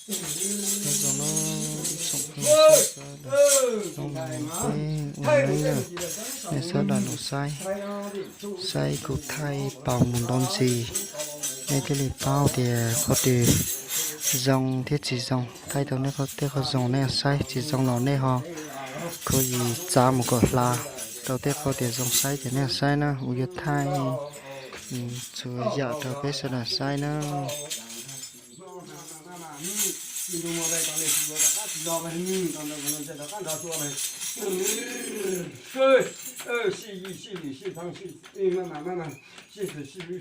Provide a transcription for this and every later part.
Nyob zoo nawb ib tsoom phooj ywg sawv daws, hnub no peb ua neeb na, nej sawv daws los saib, saib kuv thaij paus mus nrau ntxiv, nej thiaj li paub tias qhov twg zoo thiab tsis zoo. Thaij tau nej tej qhov zoo nej saib, tsis zoo los nej ho khuv yim txav mus kom hla. Tau tej qhov tias zoo saib ces nej saib na, kuv yuav thaij txhua yam rau peb sawv daws saib na. Sij, lwm, sij, lwm,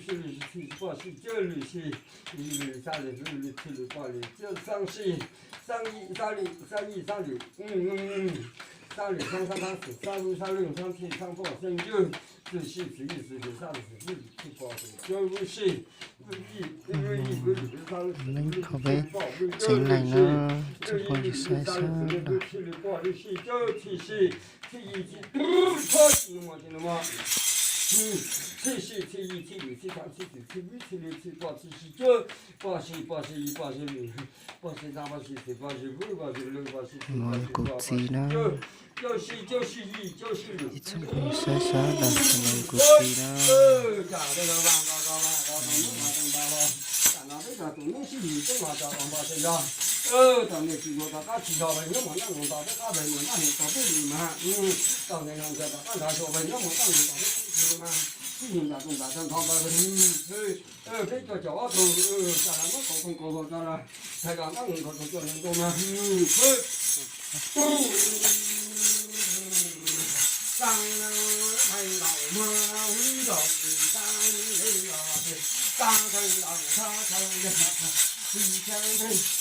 sij, lwm, poj, sij, cawv, lwm, sij, lwm, xab, lwm, lwm, lwm, txhij, lwm, poj, lwm, cawv, xab, sij, xab, yim, xab, lwm, xab, yim, xab, lwm, xab, lwm, xab, lwm, xab, xab, xab, xab, lwm, xab, txhij, xab, poj, xeeb, cawv, txwm, sij, txwm, yim, txwm, lwm, xab, lwm, xwm, lwm, txhij, poj, xeeb, cawv, lub, sij, lwm, yim, lwm, lwm, xab, lwm, xwm, lwm, txhij, poj, lwm, cawv, lwm, sij, lwm, yim, lwm, lwm, xab, lwm, xwm, lwm, txhij, lwm, poj, lwm, sij, cawv, txhij, sij, txhij, yim, txhij, txhij, sij, txhij, yim, txhij, lwm, txhij, xab, txhij, txwm, txhij, lwm, txhij, poj, txhij, sij, cawv, poj, sij, poj, sij, yim, poj, sij, lwm, poj, sij, xwm, poj, sij, vwm, poj, sij, lwm, poj, sij, txhij, poj, sij, poj, sij, cawv, cawv, sij, cawv, sij, yim, cawv, sij, lwm, ib tsoom phooj ywg sawv daws, no kuv txiv na. Peb cov cov ob tug, tas las muab kaus toog kaus hluas tas las,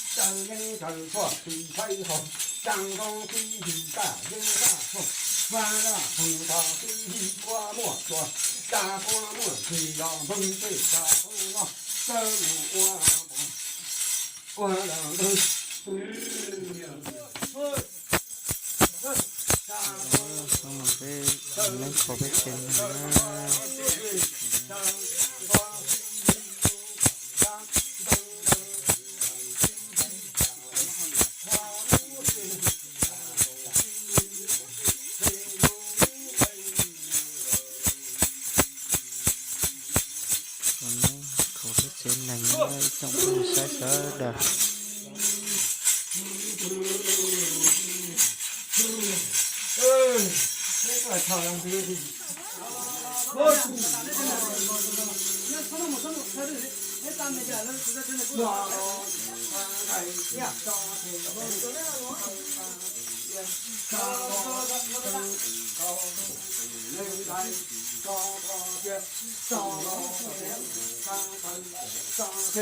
hais tas ntab nqos tus cov neeg ntau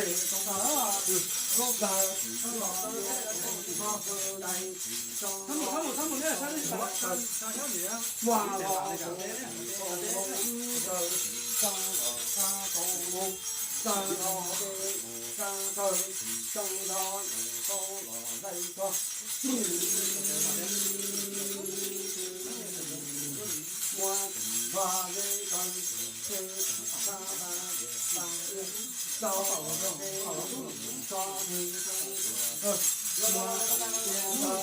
mas, tas hais ntaus muag, ntaus tas, tas thawj ntaus thab thawj, tsis thawj thawj, ua lawv tas lees tas, ua thwj ua lawv tes ntaus tes taw hwm tsuag, tua ntaus lawv tas taw tes taw hwm, tas ntaus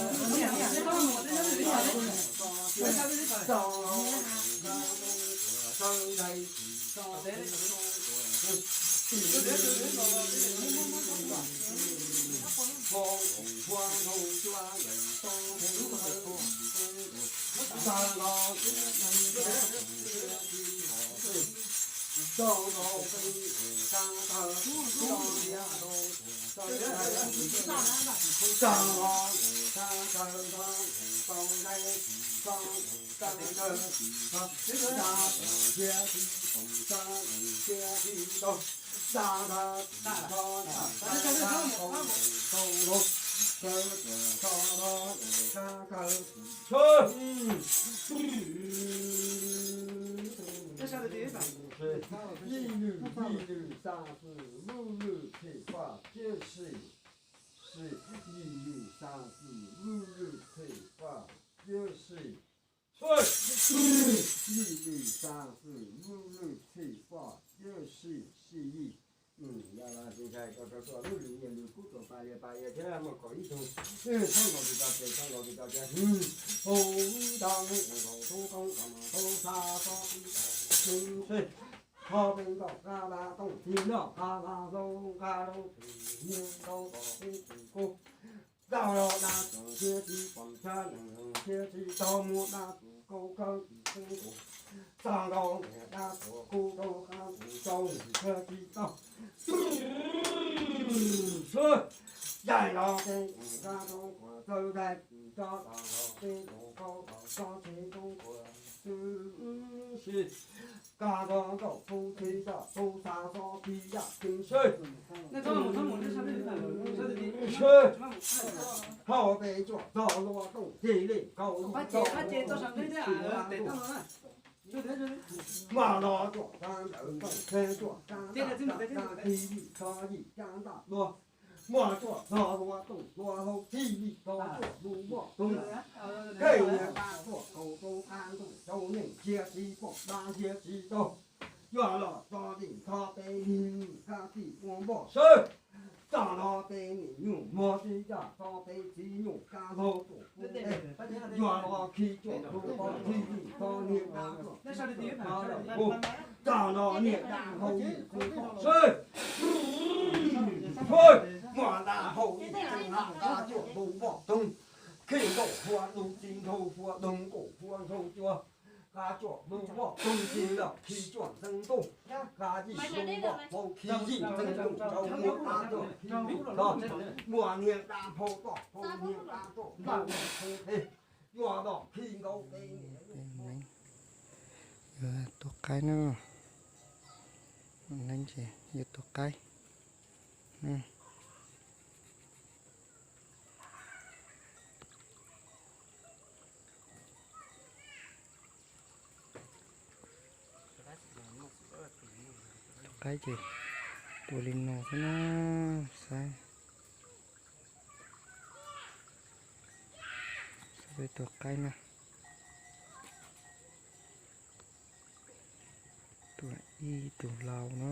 tas hwm tsis thawj tas sib, tas yeej tas tshuaj tsis thawj haus, tas ntaus tsis hwm tas yeej tas tshuaj, ua tas hwm tas tsis hwm tua muaj tsuas, tas tua muaj tsis yog npawg tej tas tua no, tas mus ua ua Peb neeb qhov peb tsev neeg na. Neeb qhov peb tsev neeg na, ib tsoom phooj ywg sawv daws. Yij lwm, yij lwm, xya xwm, luj lwm, phem paj, ciaj sim, sim, yij lwm, xya xwm, luj lwm, phem paj. Cia si, xwb, yim li xya xwm, lub lwm txhim poj, cia si, si yim. Yog los tsis ntshai, rau rau tuaj lub lwm niag lwm kub tuam pas lias pas lias thiab muaj kaum ib tug. Txhob nkaus tus tso ces, txhob nkaus tus tso ces. Hu tau lub kaum tub koob kaum tub xa txob tib tau sib. Qhov peb nkaus qab lab tooj tig noj qab lab hlau qab lub twm niag nkaus tom peb twm kub. Tau los dab tsuag thiab tsis pom tshab leej leej thiab tsis tau muab dab tsuag kaub kawg tsis xeeb nkaus. Txog nkaus niag dab tsuag kub rau qab tus rau niag thiab tsis tau. Xwb, yaim los peb tus dab roob kuas txawj dai tsis tso los los peb tus kaub los tso tsis roob kuas xwb si. Kab txog nkaus tub txhib txog tub xa txob tib yam tseeb sib. Sib, hauv peb cuam txog lub tooj tig li kaum yim txog lub tooj tig li kaum yim. Mas los cuam kab ntawd nkaus txheb cuam kab ntawd kab kab tig yim txog yim kab ntaj dua. Muaj cuam txog lub tooj tua hlau tig li txog cuam lub voj tooj. Kheej niag dab tuag kaus rau qab ntuj rau neeg ntsia tsis pom dab ntsia tsis tau. Yuav los tso tim nrho peb nig kab tim ua npoj sib. Txog no peb nim nyuj mog tsis yam tso peb txiv nyuj kab hlau tuam kub ntej. Yuav los khi cuam lub pob txhib tim txog niag dab tuag kab lawm kub. Txog no niag dab hlau yim txwv pom sib. Muaj dab hlau yim txwv hab kab cuam lub voj tooj. Khi nkaus hua lub txiv nraug hua doog nkaus hua nraug cua. Kab cuam lub voj tooj txi los khi cuam ntxeev ntuj. Kab yim lub voj hlau khi yim ntxeev ntuj rau muaj dab tuag khi yim txog. Muaj niag dab phau tom phau niag dab tom phau niag phau phem. Yuav los khi nkaus peb niam. Yuav tua qaib na. Neeb ces yuav tua qaib. Tus qaib ces tua li no xwb na, saib. Saib peb tus qaib na. Tua ib tug laus na.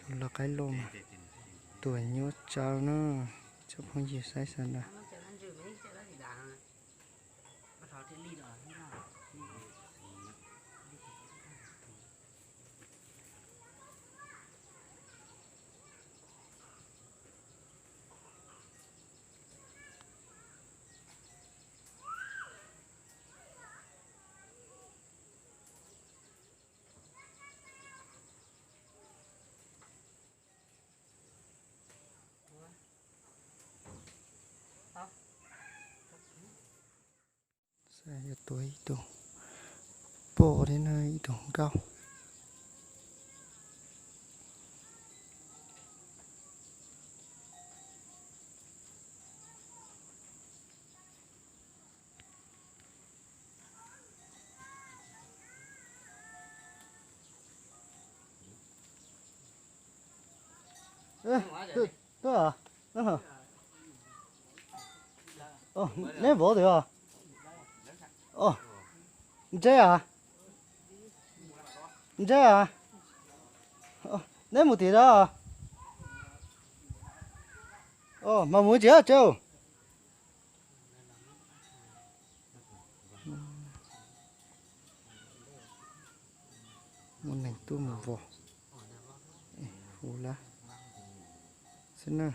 Tus lau qaib loj mas tuam nyuaj tsawv na, tsoom phooj ywg saib sawv daws. Saib yuav tua ib tug poj thiab na ib tug nkauj. Neb vov twg os? Ntseb a? Ntseb a? Neb mus tim da. Mas mus tsis tsev. Muaj neeg tuaj mus vos, hu lawm xwb na.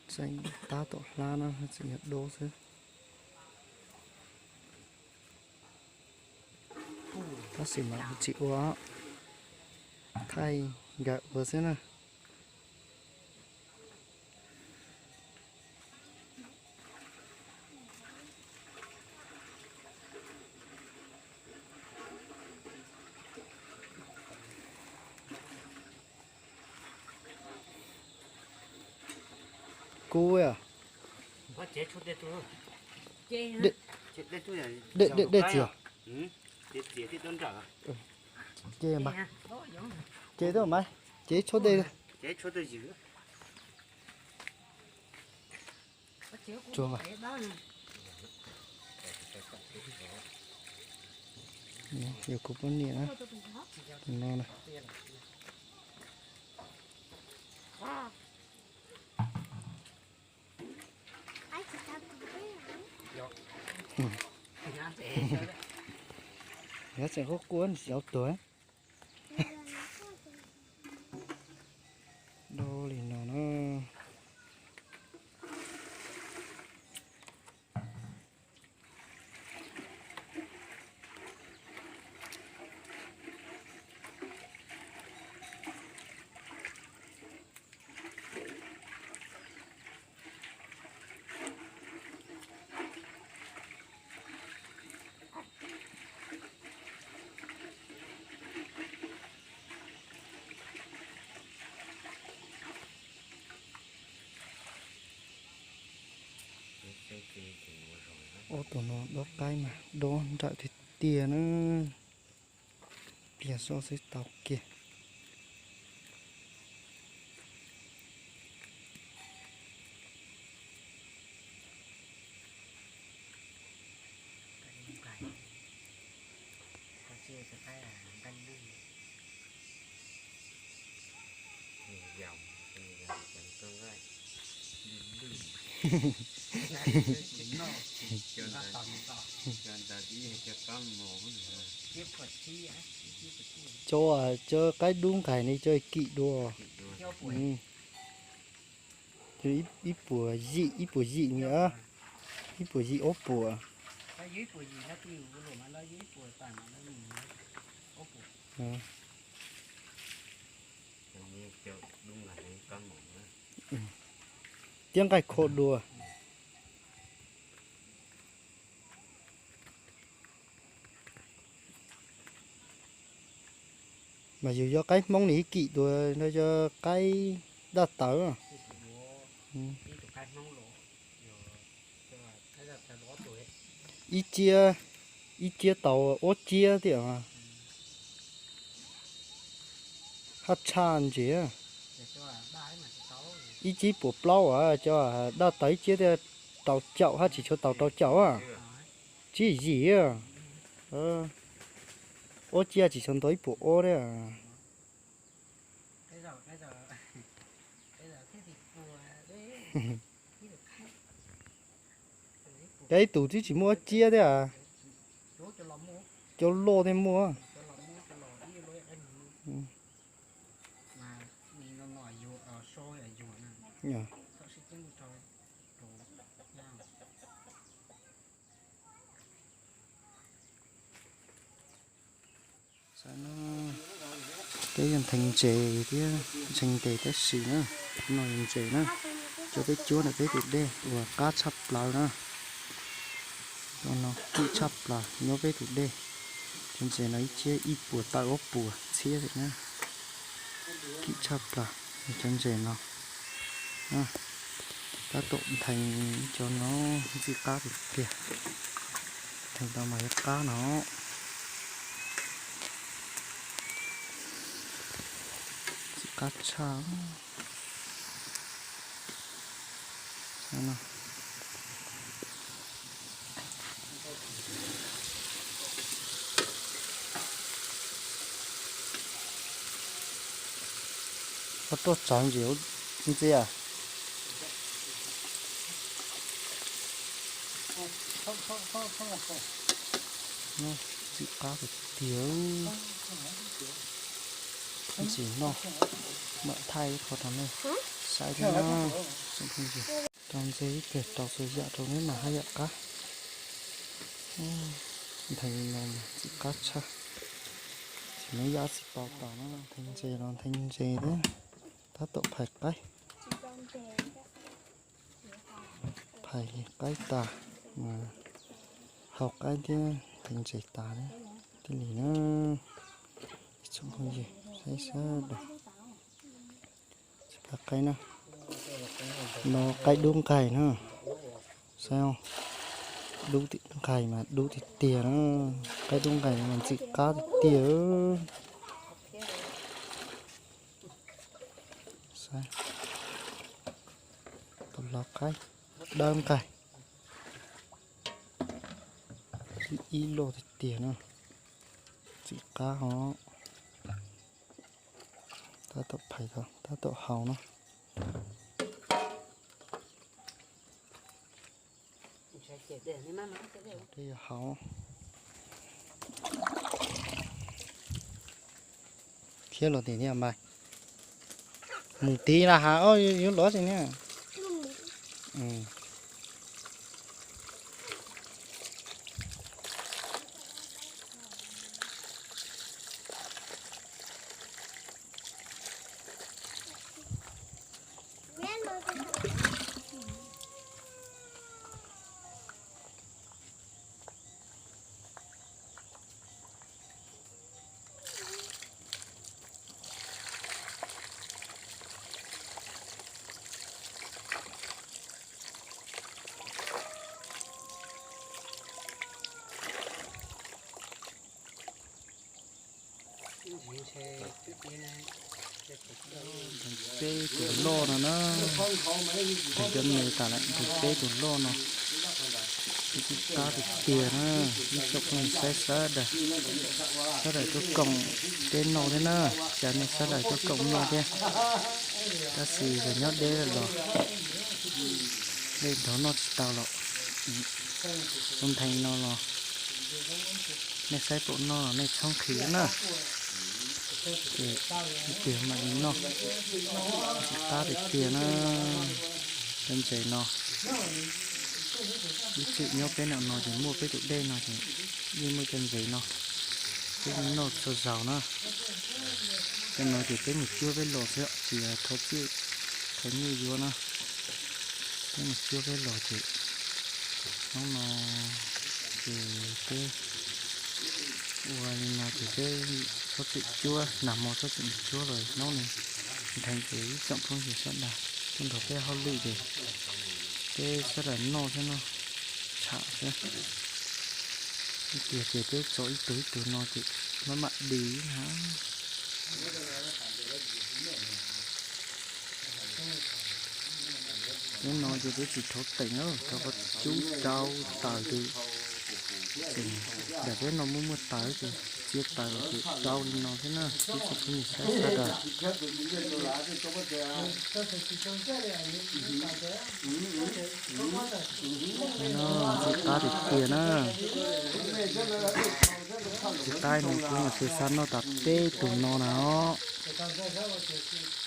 Tseem tab tom hlab no, tseem yog dob xwb. Tab sis mas tsis ua, thaij nkawd ua xwb na. Kub a. Dej, dej, dej txias. Ces mas, ces tuaj mas, ces tshuab dej. Tsuag mas. Yog kuv poj niam na. No na. Nyob tseem quaj quaj xyov tuag. Do li no na. Ob tug no dob qaib mas dob nrawm tiag tiag na. Pliag soj xwb tau kiag. Cov, cov qaib dub nqaim ne cov kim dua. Ib puas yim, ib puas yim ni, ib puas yim ob puas. Tiab nqaij kho dua. Mas yus yog qaib Hmoob nws kim dua no, yog qaib daj tawv. Ib ciab, ib ciab tau ob ciab tiam. Haj tshaj ntses. Ib ciab puas plaub, cov daj tawv ib ciab thiaj rau caum, haj tsis tshua tau rau caum. Tsib yim. Ob ciab tsis tshua nto ib puas ob thiab. Cov ib tug twb tsis muaj ob ciab thiab. Cov loj thiaj muaj. Peb yog ntheev ntses thiab ntshee ntes tab sis na, no yog ntses na, cov peb cuab ntawm peb tus dej uas qab tshaj plaws na. Cov no kim tshaj plaws nyob peb tus dej. Cov ntses no ib ciab ib puas tawm ob puas txhiab thiab na. Kim tshaj plaws cov ntses no. Tab tom ntheev cov no ntxim qab tiag tiag. Ntheev tau mas yuav qab no. Ntxim qab tshaj. Koj tuaj tsawv ntses ntxiab. Ntxim qab tiag tiag. Ntxim noj. Mam thaij ib qho rau nej saib thiab na. Tsoom phooj ywg, rau ntxiv ib pliag rau txhua yam rau neb mam haj yam qab. Nthee no txiv qab tshaj, tsis muaj yam txiv tau tas na. Nthee ntses los nthee ntses thiab, tab tom phais qaib. Phais qaib tas mas hau qaib thiab nthee ntses tas thiab li na. Ib tsoom phooj ywg saib sawv daws, txiv qab qaib na, no qaib dub nqaig na. Saib, dub nqaig mas dub tiag tiag na. Qaib dub nqaig mas ntxim qab tiag tiag. Saib, tus hlau qaib dawb nqaig, ib loj tiag tiag na, ntxim qab hos. Tab tom phais, tab tom hau na. Tej yog hau thiab los tim niag mas mus tiv las has, yuav lov tsis niag. Nthee peb tus loj no na, nthee cov me tas lawm, nthee peb tus loj no, ntxim qab tiag tiag na. Ib tsoom phooj ywg saib sawv daws, sawv daws tuaj koom dej noj thiab na, xav nej sawv daws tuaj koom noj thiab. Tab sis yog nyob deb los dej nrov noj tsis tau los, tus nthee no los nej saib pom noj los nej txhob nqhis na. Ces ib pliag mam li noj. Ntxim qab tiag tiag na. Cov ntses no ib txwm nyob peb nram no ces muaj peb tus dej no ces yeej muaj cov ntses no, peb yeej noj txhua zaus na. Cov no ces peb mus cuab peb los xwb, tsis yog thov txij thov nyuj yuav na. Peb mus cuab peb los ces hnub no ces peb ua li no ces peb txhob txwm cuab, nag hmo txhob txwm mus cuab los hnub no nthee ces ib tsoom phooj ywg sawv daws tuaj nrog peb hauj lwm ces peb sawv daws noj thiab no, tsham xwb. Ib pliag ces peb tso ib tug ib tug no ces maj mam di na. Peb no ces peb tsis rhuav teem, rau qhov cub rau taws ces, ces daim peb no muaj muaj taws ces txiav taws ces rau li no thiab na, ib tsoom phooj ywg saib sawv daws. Ntxim qab tiag tiag na. Ntxim qab no kuv mam xav noj tas peb tug no na.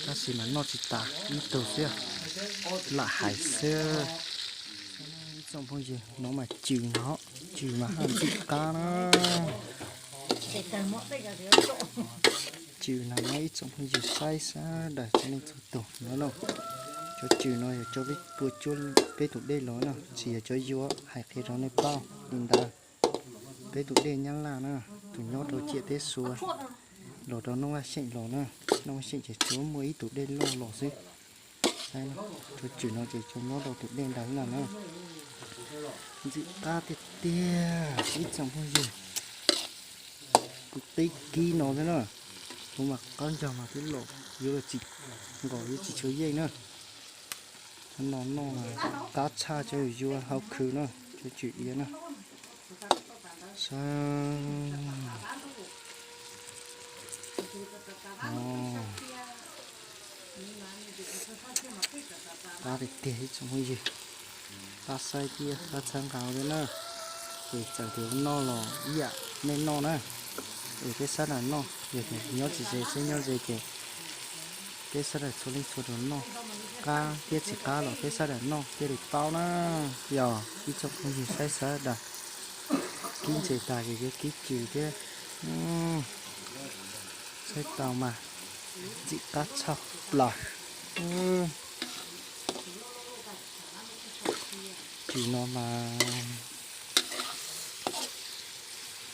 Tab sis mas noj tsis tas ib tug xwb, lam hais xwb. Ib tsoom phooj ywg, no mas cws no, cws mas haj ntxim qab na. Cws no na ib tsoom phooj ywg saib sawv daws txhua leej txhua tus no na. Cov cws no yog cov peb tua cuab peb tus dej los na, tsis yog cov yuav, hais qhia rau nej paub li ntawd. Peb tus dej Nyab Laj na, tus nyob rau ciam teb Suav los rau Noob Vaj Xyeem los na. Noob Vaj Xyeem ces tsuas muaj ib tus dej loj los xwb. Cov cws no ces cov nyob rau tus dej ntawd na na. Ntxim qab tiag tiag ib tsoom phooj ywg. Kuv tib kib no thiab na, kuv mas qaub ncaug mas twb los yuav luag tsis nkaus yuav tsis tshua yeej na. No noj qab tshaj cov yuav hauv khw na, cov cws iav na. Saib, qab tiag tiag ib tsoom phooj ywg. Pab saib thiab pab txhawb nqa thiab na. Ces txawm tias noj los ib yam nej noj na, es peb sab nram noj, yog tias nyob tsis ze xwb, nyob ze ces peb sawv daws txhua leej txhua tus noj qab thiab tsis qab los peb sawv daws noj thiaj li paub na. Yog ib tsoom phooj ywg saib sawv daws kib ntses tas ces yuav kib cws thiab. Saib tau mas ntxim qab tshaj plaws. Cws no mas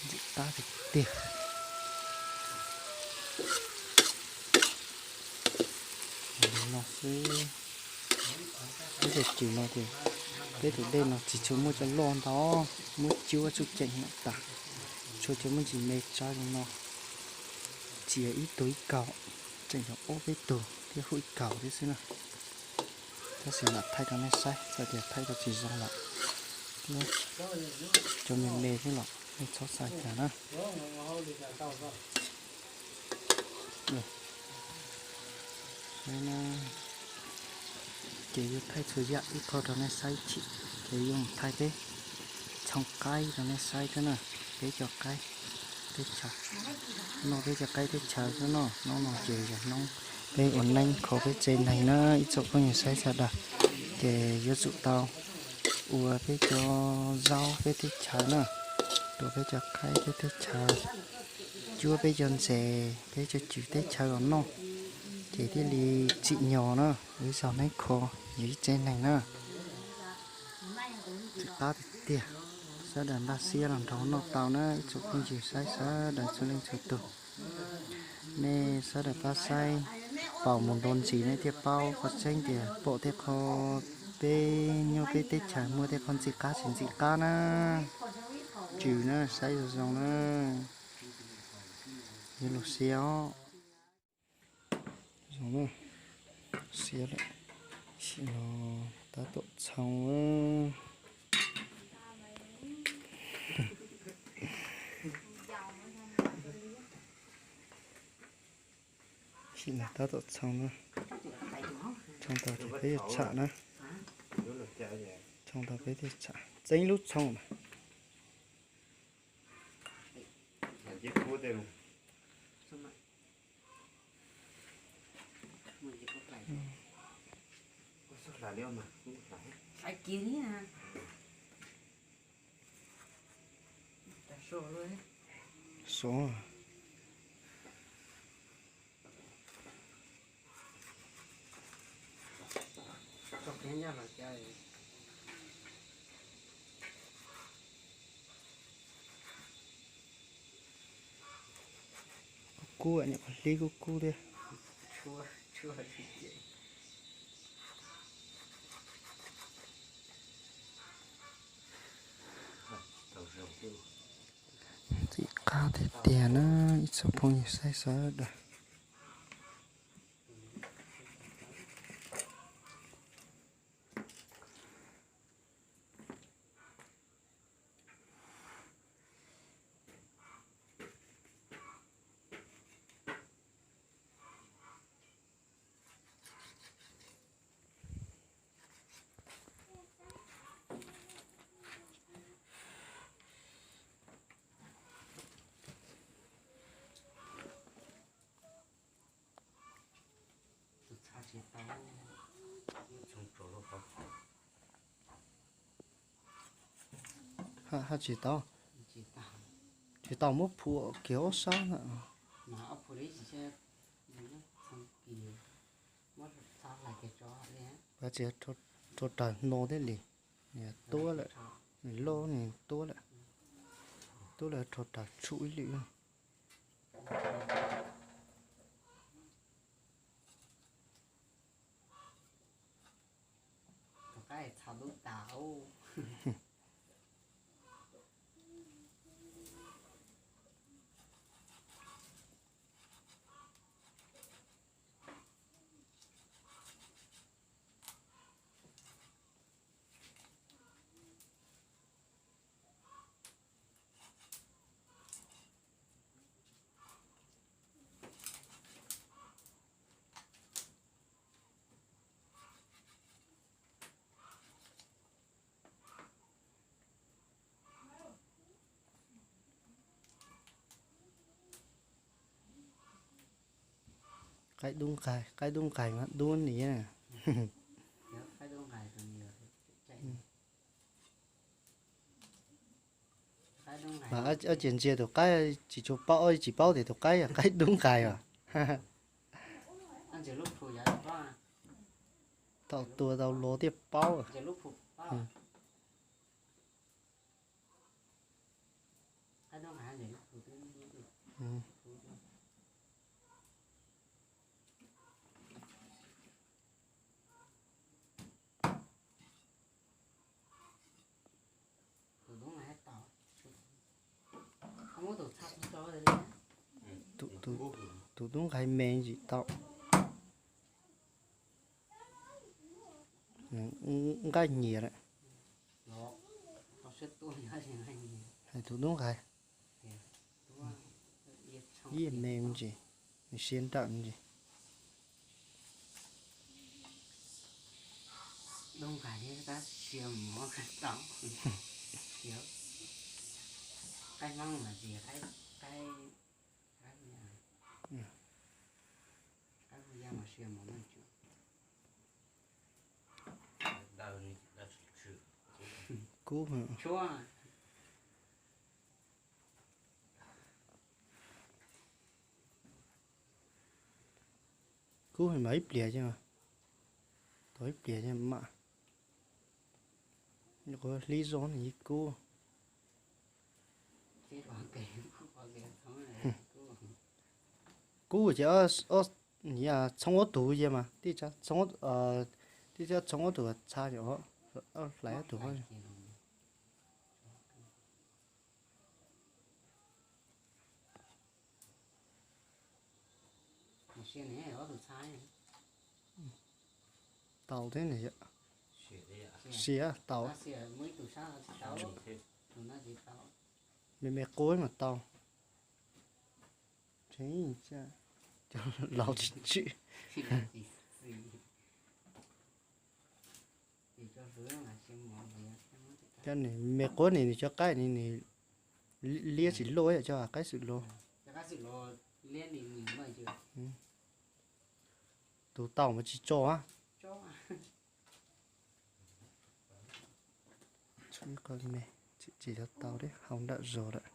ntxim qab tiag tiag. Li no xwb. Peb cov cws no ces peb tus dej no tsis tshua muaj cov loj ntau, muab cuab tsuj ceem lawm tas, tsuas cov muaj ntsis me tsaib li no. Txiav ib tug ib kaug, tseem yog ob peb tug thiab huv ib kaug thiab xwb na. Tab sis lam thaij rau nej saib txawm tias thaij tau tsis zoo lawm thiab, cov me me thiab los nej txhob xav cas na. Ces yuav thaij txhua yam ib qho rau nej saib chim, ces yuav mus thaij peb txhoov qaib rau nej saib thiab na. Peb cov qaib teb chaws, noj peb cov qaib teb chaws xwb no. Hnub no ces yog hnub peb ua neeb kho peb tsev neeg na ib tsoom phooj ywg saib sawv daws. Ces yuav tsum tau ua peb cov zaub peb teb chaws na, tua peb cov qaib peb teb chaws, cuab peb cov ntses peb cov cws teb chaws los noj, ces thiaj li tsim nyog na. Ua ib zaug neeb kho yus ib tsev neeg na. Ntxim qab tiag tiag, sawv daws npaj siab los nrog noj tau na ib tsoom phooj ywg saib sawv daws txhua leej txhua tus. Nej sawv daws pab saib, paus mus nto ntsis nej thiaj paub qhov tseeb tias pom tej qho peb nyob peb teb chaws muaj tej qho ntxim qab tsis ntxim qab na. Cws na, saib zoo zoo na, yuav luag siab os. Zoo na, siab lawm. Sim no tab tom txhoov. Sim no tab tom txhoov na. Txhoov tau ces peb yuav tsham na. Txhoov tau peb thiaj tsham. Txeeb lub txhoov na. Sov. Kub kub, nyuam qhuav hlib kub kub thiab. Ntxim qab tiag tiag na ib tsoom phooj ywg saib sawv daws. Haj tsis tau, tsis tau muab phua kiag ob sab na. Pab tsis rau raws hno thiaj li, nws tuab lawm, nws loj nws tuab lawm, tuab lawm rau raws tshum ib lwm. Qaib dub nqaig, qaib dub nqaig mas dub niag. Mas ob ces ntsia tus qaib tsis tshua paub, tsis paub tias tus qaib yog qaib dub nqaig os. Thaum tua tau los thiaj paub. Tus dub nqaig me ntsis tau. Nqaij nyias lawm. Hais tus dub nqaig. Yeej me ntsis, nws siab nrawm ntsis. Kub. Kub mas ib pliag ces, tau ib pliag ces mam, qhuav hlib zog nws yeej kub. Kub ces txhob ob tug ya mas, tib txhob txhob ob tug txha, hlais ob tug. Tau thiab ne yom. Sia tau. Me me qub mas tau. Cov laus tsis tswm. Cov me qub ni nws cov qaib ni nws liab tsis luaj, cov qaib xwm luag. Tus tau mas tsis tso. Tsis tau tau thiab, hau nram zos lawm.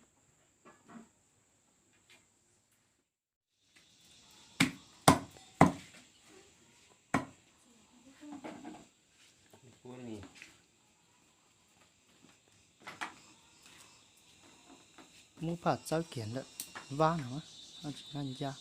Muab phaj txawb kiag ntawm vab no, tsis nqa ncaj.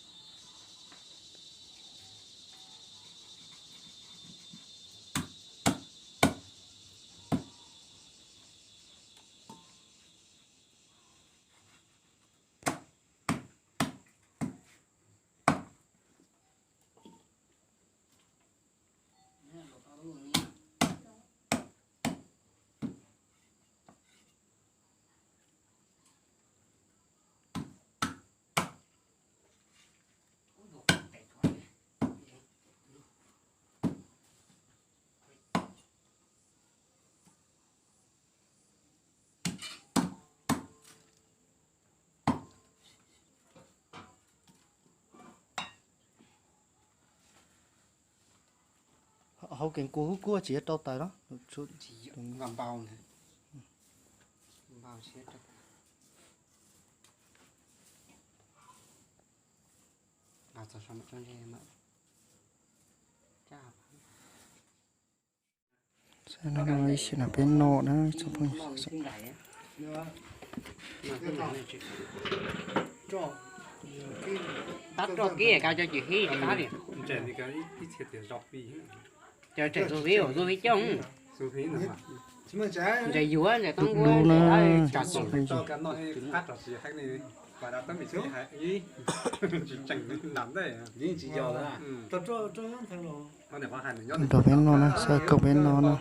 Hau kev kub hub kub tsis rau taws los? Ib sim no peb noj na tsoom phooj ywg. Tab roj kib ka cov cim hib tsis tab li. Cov tseem tus viv tus viv coob. Ntses yuav ntses toob nkuab ntses dawb. Nrog peb noj na, xav kom peb noj na.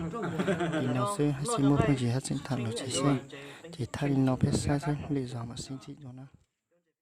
Li no xwb, hab tsis muaj phooj ywg hab tseem tham lus tseg xwb. Ces thaij li no peb saib xwb, lwm zaus mam sib ntsib dua na.